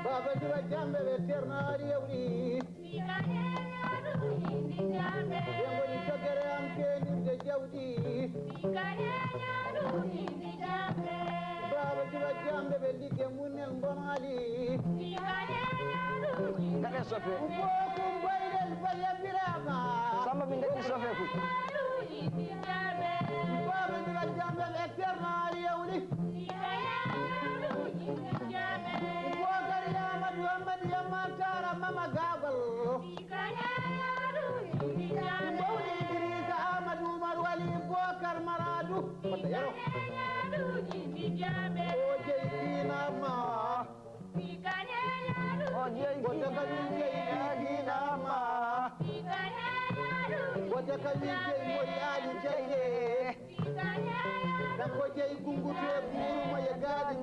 Baaba Siba Jambe ɓe Ceerno Ali Yawri. Ɓe ngoni cogere am keenirde jawdi. Baaba Siba Jambe ɓe ligge munnel ngon Ali. Kaɗe sofe. Bokum baylel bal yabirama. Samba min dañi sofe fu. Baaba Siba Jambe ɓe Ceerno Ali Yawri. Bokar Yamadu Amadu Yamma Tara Mama Gabal. Mbowli Idrisa Amadou Oumar Wali Bokar Maradu. Fodde yero. O jeyi dinama. O jeyi. Wota kamin jeyi dinama. Wota kamin jeyi Mori Ali Jeye. Kanko jeyi gungutu e buuru mo e gaadi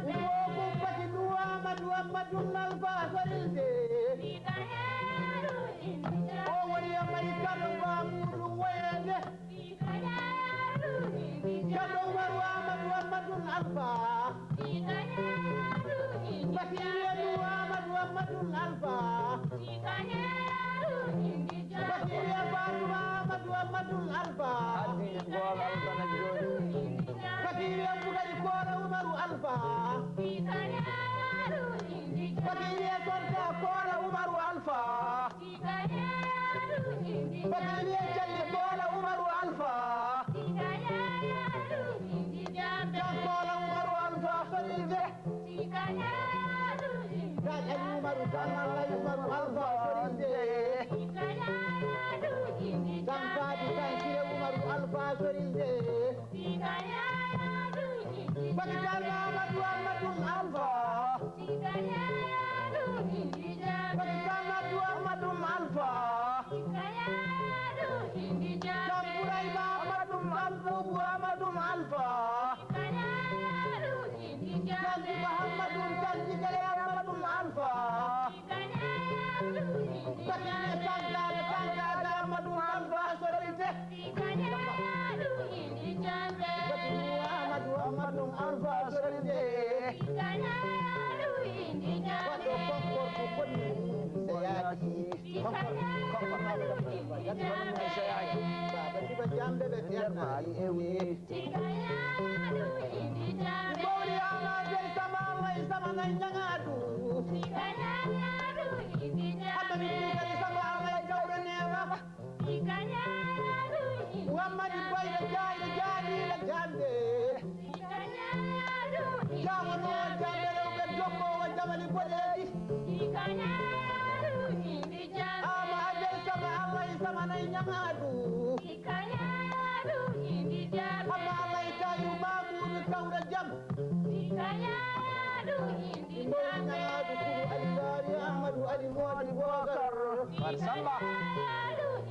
Umo kumpati Nuwa Amadu Amadu Alfa Sorilde. O woni Amerikano ba muɗum woyeede. Ceerno Umaru Amadu Amadu Alfa. Basiru Nuwa Amadu Amadu Alfa. Basiru Fatuma Amadu Amadu Alfa. Addi bool Alfa na jooni. Basiru Bukari Koora Umaru Alfa. Basiru Sorta Koora Umaru Alfa. Basiru Calli Koora Umaru Alfa. Jam Koora Umaru Alfa Sorilde. Gaƴani Umaru Tan Allay Umaru Alfa Sorilde. Tan Faadi Tan Sire Umaru Alfa Sorilde. Baki Tan Amadu Amadu Alfa. Baki Tan Amadu Amadu Alfa. Tan Burayma Amadu Tan Bubu Amadu Alfa. Tanti Muhammadu, tanti Gare Amadu Alfa. Batine tantare tantare Amadu Alfa Sorite. Batine Amadu Amadu Alfa Sorite. Waɗo konkor ko konni seyaaki. Konkor, konkor seyaaki. Baba Siba Jambe ɓe ternaali ewni. Mawri ama gari sama Allah e sama nan ñaŋaadu. Haddani kuugari sama Allah e gawre neema. Wammadi bayɗo jaayɗo jaaliiɗo jamde. Jaamono jamde rewɓe dokkoowo jamani boɗeeji. Ama agari sama Allah e sama nan ñaŋaadu. Amma Alla e tawi Mamuudu Kawra jam. Mawni Nanaadu Kulu Ali Baari Ahmadu Ali Moodi Bookar. Fat Samba.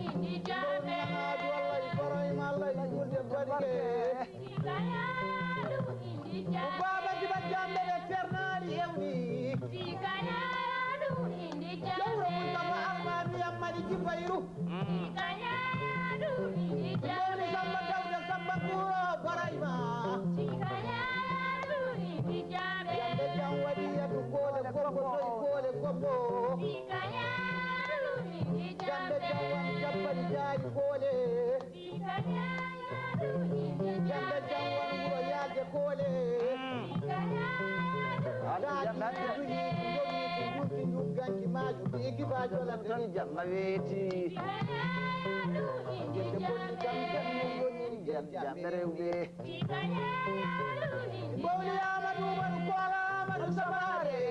Mawni Nanaadu Alla e Ibrahima Alla e Julde Barke. Ko Baaba Jiba Jambe ɓe ternaali ewni. Jawro Mustafa Almaami Ammadi Jibayru. Mawni Samba Dawda Samba Buuro Barayma. Jambe jam waɗi yadu koole gombo soy koole gombo. Jambe jam wan jabbari jaari koole. Jambe jam wan wuro yaaje koole. Daaki duhi ko yowi ko yunti ndun ganki maaju. Igi baajo la tan jamma weeti. Jette bonni kam tan min woni jam jambe rewɓe. Bawli Amadu Umaru Kola Amadu Samare.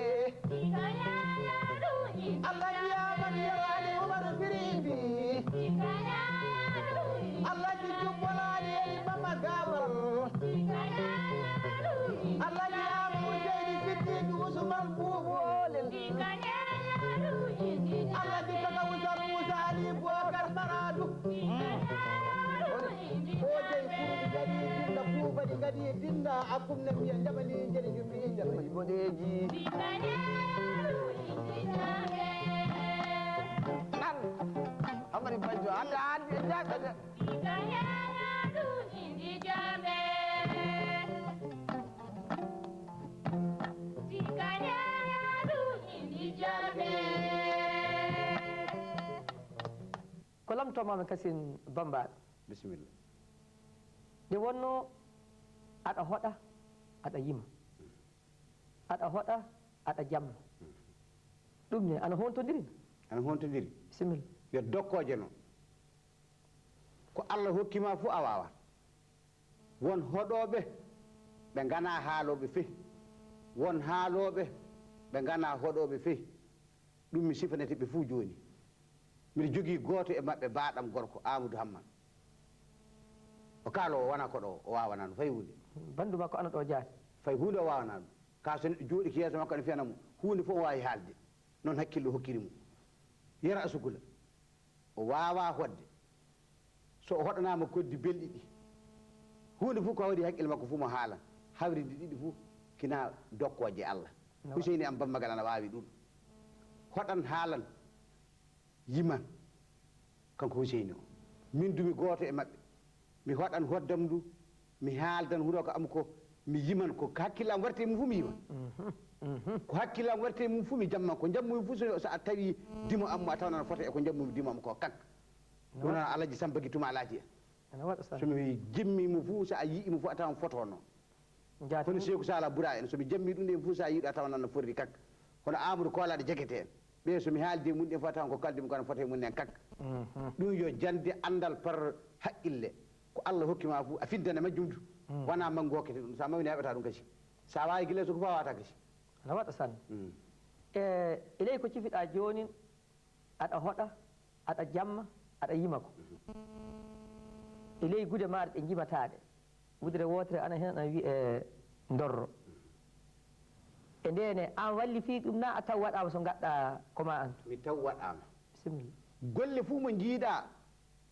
Alhaji Amadu Yero Ali Umaru Firindi. Alhaji Jubbol Ali Eli Mama Gawal. Alhaji Abu Seydi Siddiqi Usman Bubu Olen. Alhaji Kaka Usa Musa Ali Bokar Maradu. Hojey kurɗi gadi dinna kuubaɗi gadi dinna akumna mbiya jamani jeni jumbi jamani boɗeeji. Nan Amari Bajjo hande hande e jaɓɓe de. Ko lamtomaami kasin Bambaɗo. Bisimilla. Nde wonno aɗa hoɗa, aɗa yima. Aɗa hoɗa, aɗa jamma. Ɗum ne ana hontondiri? Ana hontondiri. Bisimilla. Yo dokkooje noon. Ko Allah hokki ma fof a waawat. Won hoɗooɓe ɓe nganaa haalooɓe fey. Won haalooɓe ɓe nganaa hoɗooɓe fey. Ɗum mi sifanete ɓe fuu jooni. Miɗo jogii gooto e maɓɓe, baaɗam gorko, Aamadu Hamman. O kaaloowo, o wonaa koɗo, o waawanaa ɗum fay huunde. Banndu makko ana ɗo jaati. Fay huunde o waawanaa ɗum. Kaa so neɗɗo jooɗike yeeso makko, ene fiyana mo. Huunde fof o waawi haalde. Noon hakkillo hokkiri mo. Yero Asugula. O waawaa hoɗde. So o hoɗanaama koddi belɗi ɗi, Huunde fof ko hawri hakkille makko fof mo haalan. Hawridi ɗiɗi fof kina dokkooje Allah. Huseyni am Bammagal ana waawi ɗum. Hoɗan haalan, yiman. Kanko Huseyni o. Min du mi gooto e maɓɓe. Mi hoɗan hoddam ndu, mi haaldan hunuko am ko, mi yiman ko hakkille am warti e mum fof mi yiman. Ko hakkille am warti e mum fof mi jamman ko. Jammumi fof so, so a tawi dimo am mo a tawan ana fota e ko jammumi dimo am ko kak. Wona Alhaji Samba Gi Tuma Alhaji en. Ana waɗa sani. So mi jimmi mo fof, so a yi'i mo fof, a tawan foto no. Jaati Hono fof. Seeku Sala Bura en, so mi jammi ɗum ɗen fof, so a yi'i ɗo, a tawan ana forri kak. Hono Amadou Kolaɗo Jegete en. Ɓe so mi haaldi e mum ɗen fof, a tawan ko kaldi mum, kono foto e mum en kak. Mhm. Ɗum yo jande anndal par haqqille. Ko Allah hokki ma fof, a fiddana majjum du. Mm. Wona manngu hokkete ɗum. So a mawni, a heɓata ɗum kasi. So a waawi gila so ko fawata kasi. Ana waɗa sani. Mm. E, e ley ko cifiɗa jooni, aɗa hoɗa, aɗa jamma, aɗa yima ko. E ley gude maaɗa ɗe njimataaɗe. Wudere wootere ana heen ana wiyee ndorro. E ndene, an walli fii ɗum na a taw waɗaama so ngaɗɗa ko ma an? Mi taw waɗaama. Bisimilla. Golle fuu mo njiiɗa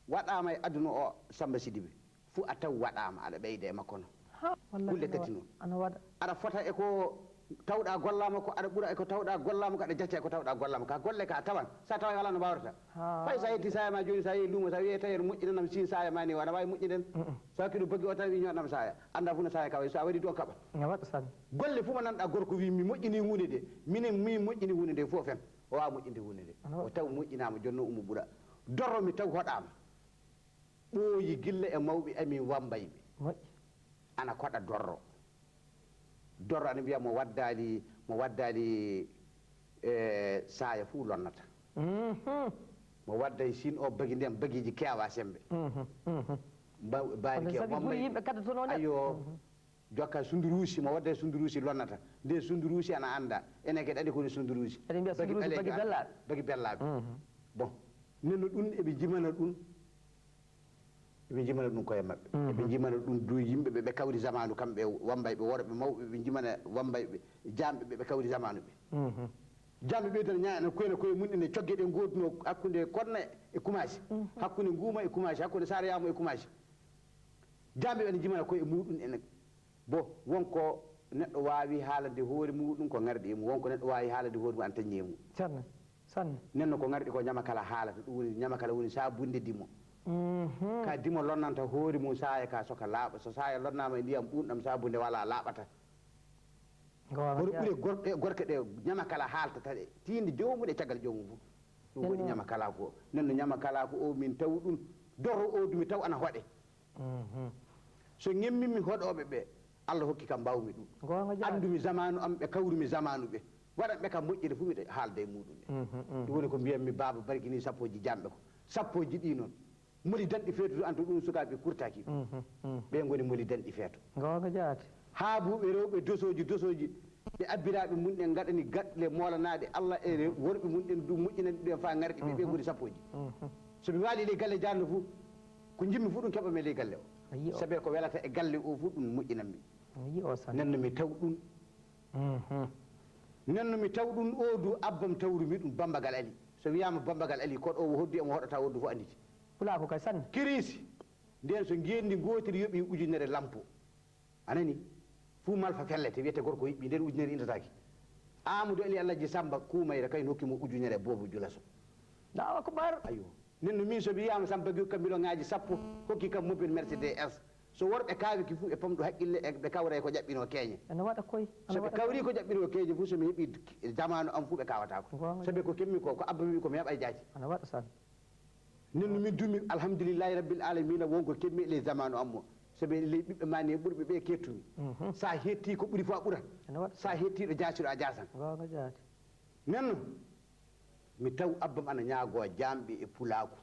waɗaama e aduna o, Samba Sidibe. Fuu a taw waɗaama, aɗa ɓeyda e makko no. Ha, wallahi Kulle ana tati wa-, noon. Ana waɗa. Aɗa fota e ko tawɗa gollaama ko, aɗa ɓura e ko tawɗa gollaama ko, aɗa jacca e ko tawɗa gollaama. Ka golle ka a tawan. So a tawa alaa no mbaawrata. Ha. Fay so a yetti saaya ma jooni, so a yehi luumo, so a wiyi tailleur moƴƴinanam sin saaya ma ni, wona waawi moƴƴineden. Mm-mm. So a hokki ɗum bagi o tan, wi ñoɗanam saaya. Annda fuu no saaya ka wayi, so a waɗi ɗum o kaɓat. Ana waɗa sani. Golle fuu mo nanɗa gorko wi mi moƴƴini huunde de, minen min moƴƴini huunde de, fof fen. O waawa moƴƴinde huunde de. Ana waɗa. O taw moƴƴinaama, jooni noon omo ɓura. Dorro mi taw hoɗaama. Ɓooyi gilla e mawɓe amin wambayɓe. Moƴƴi. Ana koɗa dorro. Dorro ana mbiya mo waddaali, mo waddaali, e, saaya fuu lonnata. Mhm. Mo wadday sin o bagi ndiyam, bagiji keewa sembe. Mhm, mhm. Ba-, baari Kono ke sabi wambayɓe. Ɓuri yimɓe kaddotonoo neɗɗo. Ayo. Mhm. Jokka sunduruusi, mo wadda e sunduruusi lonnata. Nde sunduruusi ana annda. Enen kadi anndi ko woni sunduruusi. Eɗen mbiya bagi sunduruusi, ɓaleejo bagi ana-, bellaaɓe. Bagi bellaaɓe. Mhm. Bon. Nenno ɗum, eɓe njimana ɗum. Eɓe njimana ɗum koye maɓɓe. Mhm. Eɓe njimana ɗum du yimɓe ɓe, ɓe kawri zamaanu, kamɓe wambayɓe worɓe mawɓe, ɓe njimana wambayɓe jaamɓe ɓe, ɓe kawri zamaanu ɓe. Mhm. Jaamɓe ɓe tan ñaana koyna koye mum en e cogge ɗe ngoodunoo hakkunde Koɗna e Kumaasi. Mhm. Hakkunde Nguuma e Kumaasi, hakkunde Saare Yaamo e Kumaasi. Jaamɓe ɓe ana njimana koye muɗum en. Bon, won ko neɗɗo waawi haalande hoore muɗum ko ŋarɗi e mum, won ko neɗɗo waawi haalande hoore mum ana tañi e mum. Sanne, sanne. Nenno ko ŋarɗi ko ñamakala haalata, ɗum woni ñamakala woni sabunde dimo. Mhm. Ka dimo lonnanta hoore mum saaya ka soka laaɓa. So saaya lonnaama e ndiyam ɓuuɗɗam, sabunde wala laaɓata. Hono ɓure gorɗe, gorke ɗe ñamakala haaltata ɗe, tiinde joomum e caggal joomum fof. Ɗum woni ñamakala ko. Nenno ñamakala ko o min taw ɗum, doro o dumi taw ana hoɗe. Mhm. So ŋemminmi hoɗooɓe ɓe, Allah hokki kam mbawmi ɗum. Goonga jaati. Anndumi zamaanu am, ɓe kawrumi zamaanu ɓe. Waɗanɓe kam moƴƴere fof miɗo haalda e muɗum en. Mhm, mhm. Ɗum woni ko mbiyammi baaba barki ni sappooji jamɓe ko. Sappooji ɗi noon. Moli danɗi feetu to an to ɗum sukaaɓe kurtaki. Mhm, mhm. Ɓe ngoni moli danɗi feetu. Goonga jaati. Haabuɓe rewɓe dosooji, dosooji. Ɓe abbiraaɓe mum en ngaɗani galle moolanaaɗe Allah e re-, worɓe mum en du moƴƴinani ɓe faa ŋarɗi ɓe, ɓe ngoni sappooji. Mhm. So mi waali ley galle jaarno fof, ko njimmi fof ɗum keɓami ley galle o. A yii o. Sabe ko welata e galle o fof ɗum moƴƴinammi. A yii o sanne. Nenno mi taw ɗum. Mhm. Nenno mi taw ɗum o du abbam tawrumi ɗum Bambagal Ali. So wiyaama Bambagal Ali, koɗo o hoddi omo hoɗata o du fof annditi. Pulaaku kay sanne. Kiriisi. Nden so ngeenndi ngootiri yoɓi ujunere lampo. A nani? Fuu malfa fellete, wiyete gorko hiɓɓi, nden ujunere indataake. Amadou Ali Alhaji Samba Kuumayra kay hokki mo ujunere boobo julaso. Allahu akbar. Aywa. Nden no min so mi wiyaama Samba Gi hokki kam miliyonŋaaji sappo, hokki kam mobile Mercedes S. So worɓe kaawiki fuu e pamɗu haqqille e ɓe kawra e ko ƴaɓɓinoo keeñe. Ana waɗa koy, ana waɗa koy. So ɓe kawri ko ƴaɓɓinoo keeñe fuu, so mi heɓi jamaanu am fuu ɓe kaawata ko. Goonga. Sabi ko kemmi ko, ko abba mi ko mi heɓay jaaji. Ana waɗa saan. Nden no min dumi, alhamdulillahi rabbil alamina, won ko kemmi e ley zamaanu am o. Sabi e ley ɓiɓɓe ma ni ɓurɓe ɓe kettumi. Mhm. Sa hetti ko ɓuri fof a ɓuran. Ana waɗa. Sa hetti ɗo jaasiɗo a jaasan. Goonga jaati. Nden no mi taw abbam ana ñaagoo jaamɓe e pulaaku.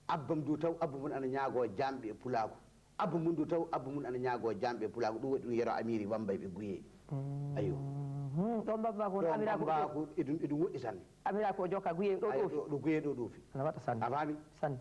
Abbam du taw abba mum ana ñaagoo jaamɓe e pulaaku. Abba mum du taw abba mum ana ñaagoo jaamɓe e pulaaku. Ɗum waɗi ɗum yero Amiri Wambayɓe Guyee. Ayo. Mhm. Ɗo mbabba ko ɗo amira ko mbabba ko eɗum, eɗum woɗɗi sanne. Amira ko jokka Guyee ɗo. Ayo, ɗoofi. Ɗo, ɗo Guyee ɗo ɗoofi. Ana waɗa sanne. A faami? Sanne.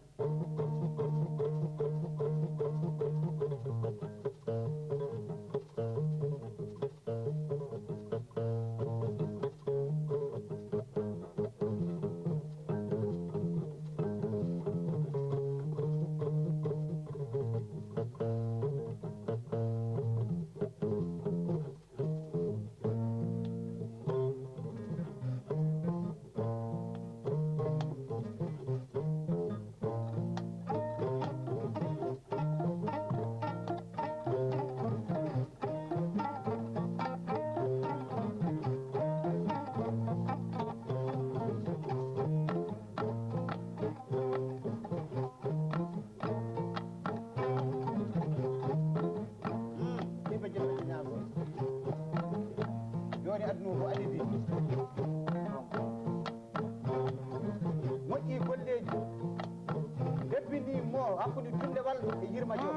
e Yirma Joop.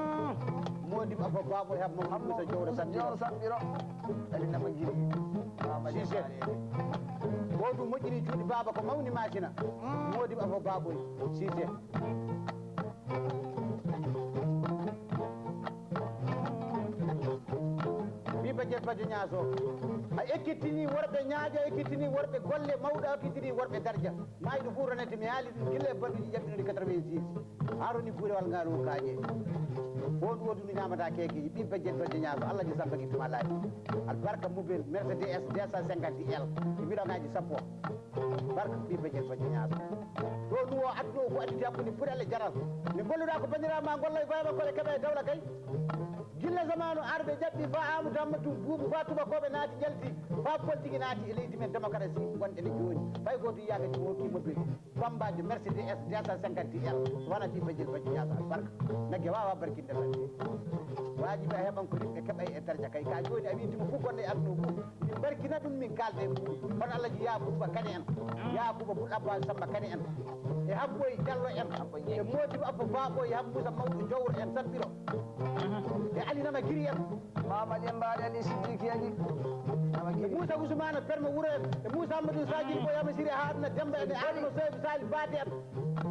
Moodi Afo Baabo e Hamma Musa Jowro Sandiro. Jowro Sandiro. Kadi nama giri. Mama Sise. Jamaare. Gootu moƴƴini juuɗe baaba ko mawni maasina. Moodi Afo Baabo Sise. Ɓii Bajel Bajo Ñaaso. A ekkitinii worɓe ñaaƴa, a ekkitinii worɓe golle, mawɗo a ekkitinii worɓe darja. Maayɗo fof ronete mi haali ɗum gila e balɗuji ƴaɓɓinoɗi quatre-vingt-six. Haa roni guurewal ngal o kaaƴe. Ko on ɗo ɗum ñaamata keeke, ɓii Bajel Bajo Ñaaso, Allah ji samba ki tuma laaji. Albarka mobile, Mercedes deux cent cinquante L. E million ngaaji sappo. Barka ɓii Bajel Bajo Ñaaso. Ɗo ɗum o adduno ko additi hakkunde puɗal e jaral. Nde golluɗa ko banndiraawo ma golla e golle makko e keɓa e dawla kay. Gilla zamanu arɓe ƴaɓɓi fa Amadou Hammadou Boubou fa tubakoɓe naati jalti fa politique naati e leydi men démocratie gonɗen e jooni. Fay gooto yiyaaka ɗum o hokkima ɓe bambajo Mercedes deux cent cinquante L. Wona ɓii Bajel Bajo Ñaaso albarka. Nagge wawa barkinde tan. Waajibi a heɓan ko yimɓe keɓay e darja kay. Ka jooni a wi ndimo fof gonɗo e aduna o fof. Min barkina ɗum, min kaalda e muɗum. Kono Allah ji Yaakuba Kane en, Yaakuba Bul Abba Samba Kane en, e Habboy Jallo en, e Moodibo Abba Baabo, e Hammusa Mawɗo Jowro en, Sabbiro, e Ali Nama Giri en. Mama Demba Ali, Ali Siddiqui Ali. Nama Giri. E Moussa Ousmane Perme Wuro en, e Moussa Amadou Sadji Boy Ama Siri Haruna Demba en, e Adama Sow Sali Bate en.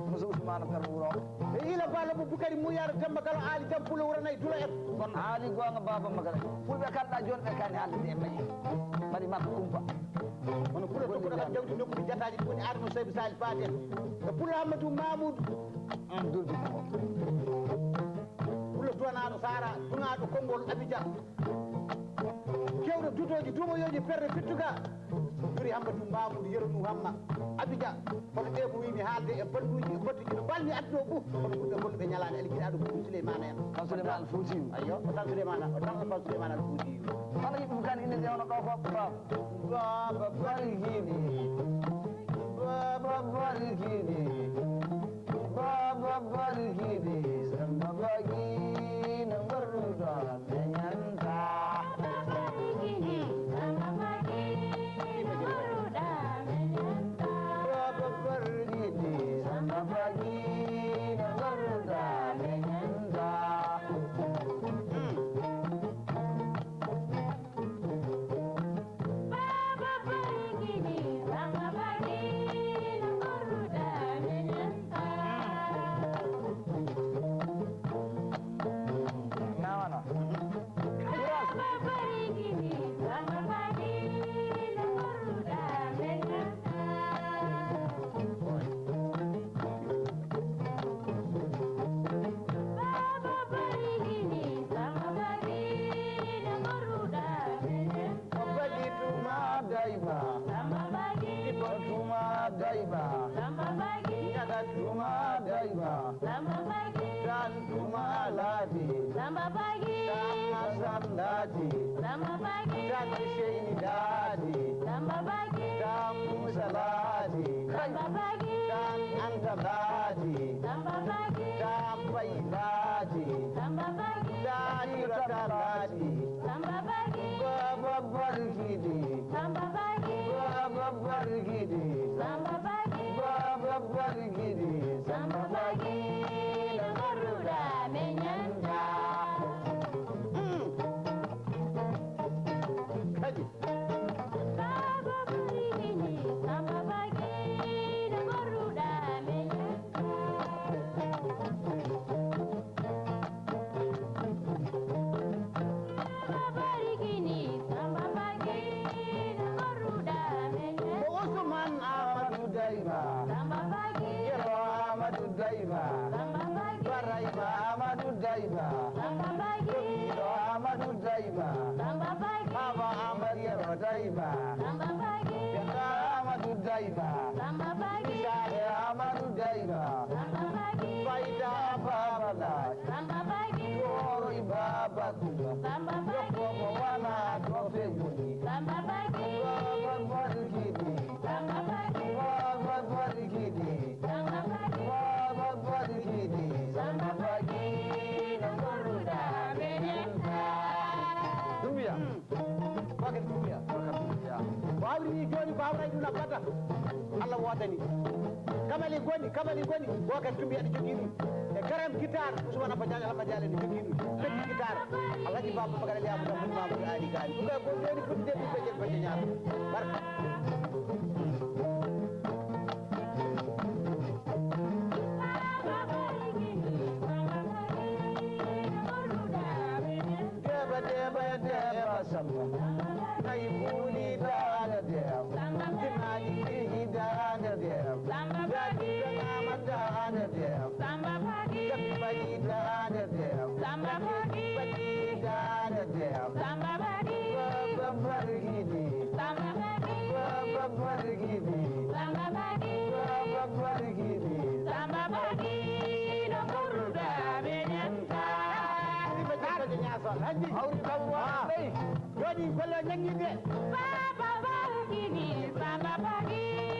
Moussa Ousmane Perme Wuro. E Ila Ba Lobo Bukari Muyar Demba Galo Ali Jam Pulo Wuro Nayi Dulo en. Kono haali goonga Baaba Magara. Fulɓe kalɗa jooni ɓe kaani haalde e mayi. Mbaɗi makko kumpa. Kono Pulo tokkuɗo kam jawdi nokkude jataaji ɗi woni Adama Sow Sali Bate en. E Pulo Hammadou Mamoudou. An durdi ko. Pulo duwanaaɗo Sara, duŋaaɗo Konngol Abidjan. Kewɗo dutooji duumoyooji perde fittuga. Juri Hammadou Mamoudou Yero Nuu Hamma. Abidjan. Kono ɓe mo wimi haalde e banduuji e battuji no mbalmi adduno fof. Kono ɓurɓe golluɓe ñalaande alkiraaɗo Boubou Souleymane en. Kan Souleymane Al Foutiyou. Ayyo, o tan Souleymane, o tan Alpha Souleymane Al Foutiyou. Kala yiɗi ɗum kan inde nde hono ɗo ko Baaba. Baaba Bargini. Baaba Bargini. Baaba Bargini. Samba Bagi no ngorruɗo. Menyanta. Baba Bargini, Samba Bagi, no ngorruɗa menyanta. Baba Bargini, Samba Bagi, no ngorruɗa menyanta. Nawana. Bagi tuma dayma. Samba Bagi. Ibo tuma dayma. Samba Bagi. Nyaga tuma dayma. Samba Bagi. Tan tuma ladi. Samba Bagi. Tan Hasan ladi. Samba Bagi. Tan Hussein ladi. Samba Bagi. Tan Musa ladi. Samba Bagi. Tan Anta ladi. Samba Bagi. Tan Bay ladi. Samba Bagi. Tan Hirata ladi. Samba Bagi. Baba Bargidi. Samba Bagi. Baba Bargidi. Samba Bagi. Baba Bargidi. Samba Bagi. No ngorruɗa menyanta. Kadi. Baba Bargidi. Samba Bagi. No ngorruɗa menyanta. Ko Usman Amadou Dayba. Yero Amadou Dayba. Barayba Amadou Dayba. Dokiɗo Amadou Dayba. Baba Amadou Yero Dayba. Penda Amadou Dayba. Misale Amadou Dayba. Fayda Baba Laj. Doro Baba Kuba. Yokko mo wana to fe woni. Baba Bargidi. Baba Bargidi. Baba Bargidi. Samba Bagi. No ngorruɗa menyanta. Ɗum wiya. Bakar Tumbiya. Bakar Tumbiya. Ko hawri ni jooni ko hawray ɗum abbata. Allah woodani. Kamali goni, kamali goni. Bakar Tumbiya ɗo jogii ɗum. Garam guitar, Ousmane Abba Diagne, Alama Diagne, ni jogi ɗum. Peti guitar, Alhaji Baba Magal Eliabu, Abdou Mamoudou Ali Gani. Ɗum kay ko joni foti de ɗum pecel pecel ñaama. Barka. Deba, deba, deba, samba. Nayi kuli dada deba. Dimani kili dada deba. Dadi dama dada deba. Samba Bagi. Samba Bagi. Samba Bagi. Baba Bargini. Samba Bagi. Baba Bargini. Samba Bagi. Baba Bargini. Samba Bagi. No kurda benyanta. Hawri kam wa ley. Joni golle ñaŋŋi de. Samba Bagi. Samba Bagi.